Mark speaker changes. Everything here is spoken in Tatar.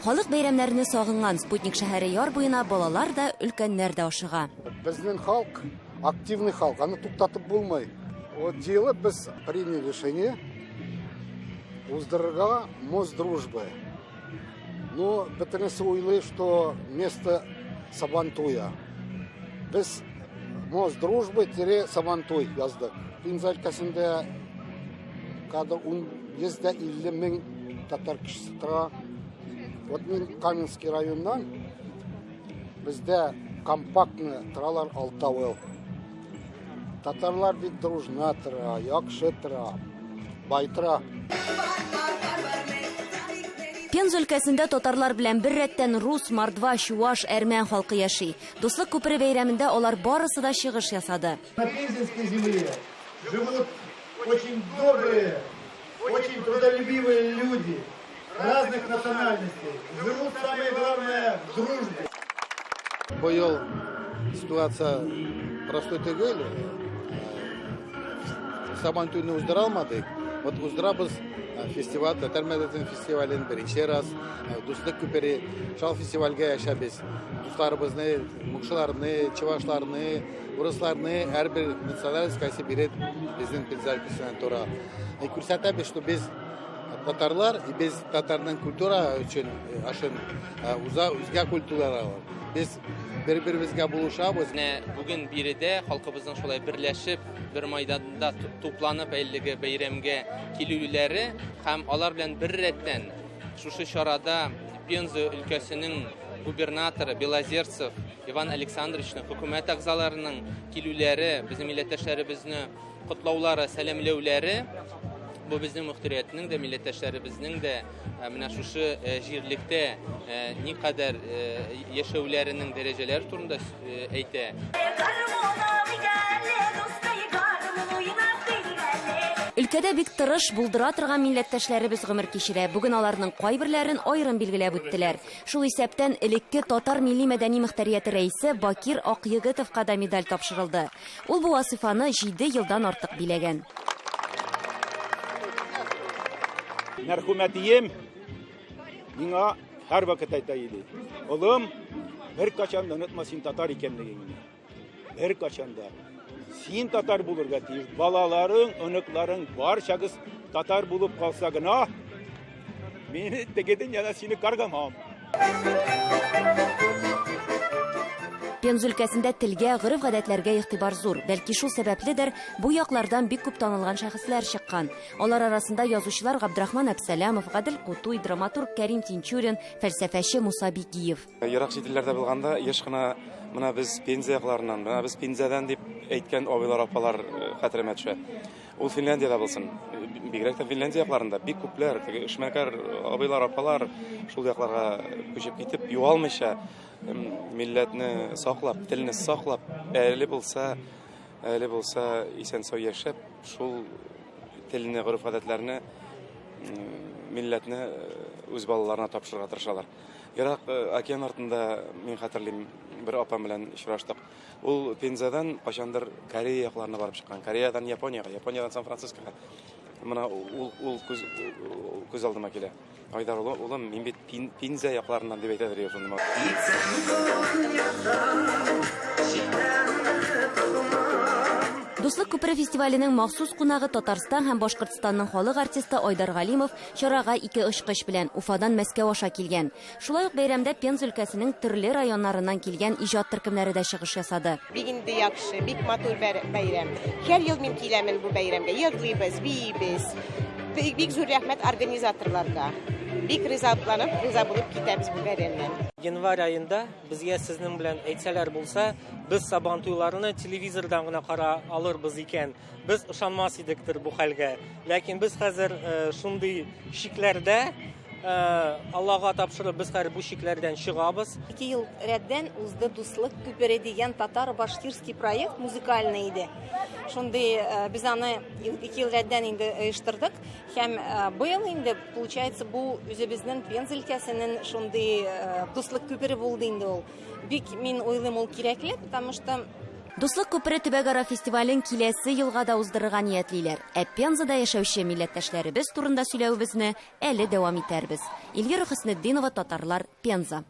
Speaker 1: Халык бәйрәмнәрне сагынган Спутник шәһәре яр буена балалар да, өлкәннәр дә ашыга.
Speaker 2: Безнең халык активный халык, аны туктатып булмый. Вот җыелып без приняли решение уздырырга мост дружбы. Но бөтенесе уйлый, что вместо Сабантуя. Без мост дружбы тире Сабантуй яздык. Пенза өлкәсендә кадр 150 мең татар кешесе тора. Вот мин Каменский районнан бездә компактно торалар алтавыл. Татарлар бик дружно тора, яхшы тора, бай тора.
Speaker 1: Пенза өлкәсендә татарлар белән бер рәттән рус, мордва, чуаш, әрмән халкы яши. Дуслык күпере бәйрәмендә алар барысы да чыгыш ясады.
Speaker 3: На Пензенской земле живут очень добрые, очень трудолюбивые люди разных национальностей. Живут, самое главное, в дружбе.
Speaker 2: Быел ситуация простой түгел. Сабантуйны уздыра алмадык. Вот уздырабыз фестиваль, татар мәдәниятен фестивален беренче раз, Дуслык күпере, шал фестивальгә яшәбез. Дусларыбызны, мукшыларны, чувашларны, урысларны, һәрбер национальность кайсы бире безнең Пенза өлкәсеннән тора. И күрсәтәбез, что без татарлар, и без татарның культура өчен ашын уза үзгә культуралар. Без бер-беребезгә булышабыз.
Speaker 4: Менә бүген биредә халкыбызның шулай берләшеп, бер майданда тупланып әлеге бәйрәмгә килүләре һәм алар белән бер рәттән шушы чарада Пенза өлкәсенең губернаторы Белозерцев Иван Александровичның, хөкүмәт әгъзаларының килүләре, безнең милләттәшләребезне котлаулары, сәламләүләре бу безнең мөхтәриятнең дә, милләттәшләребезнең дә менә шушы җирлектә никадәр яшәүләренең дәрәҗәләре турында әйтә.
Speaker 1: Өлкәдә бик тырыш, булдыра торган милләттәшләребез гомер кичерә. Бүген аларның кайберләрен аерым билгеләп үттеләр. Шул исәптән элекке татар милли-мәдәни мөхтәрияте рәисе Бакир Акъегетовка да медаль тапшырылды. Ул бу вазыйфаны җиде елдан артык биләгән.
Speaker 3: Мәрхүм әтием миңа һәрвакыт әйтә иде. Улым, беркайчан да онытма син татар икәнлегеңне. Беркайчан да. Син татар булырга тиеш. Балаларың, оныкларың барчагыз татар булып калса гына, мин теге дөньяда сине каргамам.
Speaker 1: Пенза өлкәсендә телгә, гореф-гадәтләргә игътибар зур. Бәлки шул сәбәпледер, бу яклардан бик күп танылган шәхесләр чыккан. Алар арасында язучылар Габдрахман Әпсәләмов, Гадел Кутуй, драматург Кәрим Тинчурин, фәлсәфәче Муса Бигиев.
Speaker 5: Ерак чит илләрдә булганда еш кына менә без Пенза якларыннан, менә без Пензадан дип әйткән абыйлар, апалар э, хәтеремә төшә. Ул Финляндиядә булсын. Бигрәк тә Финляндия якларында бик күпләр, теге эшмәкәр абыйлар, апалар шул якларга күчеп китеп, югалмыйча милләтне саклап, телне саклап, әле булса, әле булса исән-сау яшәп, шул телне, гореф-гадәтләрне, милләтне үз балаларына тапшырырга тырышалар. Ерак океан артында мин хәтерлим, бер апам белән очраштык. Ул Пензадан кайчандыр Корея якларына барып чыккан. Кореядан Япониягә, Япониядән Сан-Францискога. Менә ул ул күз күз алдыма килә. Айдар улым, улым, мин бит Пенза якларыннан дип әйтәдер иде шундый.
Speaker 1: Дуслык күпере фестиваленең махсус кунагы Татарстан һәм Башкортстанның халык артисты Айдар Галимов чарага ике очкыч белән Уфадан Мәскәү аша килгән. Шулай ук бәйрәмдә Пенза өлкәсенең төрле районнарыннан килгән иҗат төркемнәре дә чыгыш ясады.
Speaker 6: Бик инде яхшы, бик матур бәйрәм. Һәр ел мин киләмен бу бәйрәмгә. Йырлыйбыз, биибез. Бик зур рәхмәт организаторларга. Бик ризаланып, риза булып китәбез бу бәйрәмнән.
Speaker 7: Январь аенда безгә сезнең белән әйтсәләр булса, без Сабантуйларны телевизордан гына кара алырбыз икән. Без ышанмас идектер бу хәлгә. Ләкин без хәзер шундый чикләрдә Аллага тапшырып, без хәзер бу чикләрдән чыгабыз.
Speaker 8: 2 ел рәттән узды Дуслык күпере дигән татар-башкирский проект музыкальный иде. Шундый без аны 2 ел рәттән инде оештырдык. Һәм быел инде, получается, бу үзебезнең Пенза өлкәсенең шундый дуслык күпере булды инде ул. Бик мин уйлыйм, ул кирәкле, потому что.
Speaker 1: Дуслык күпере төбәкара фестивален киләсе елга да уздырырга ниятлиләр. Ә Пензада яшәүче милләттәшләребез турында сөйләвебезне әле дәвам итәрбез. Эльвира Хөснетдинова, Татарлар, Пенза.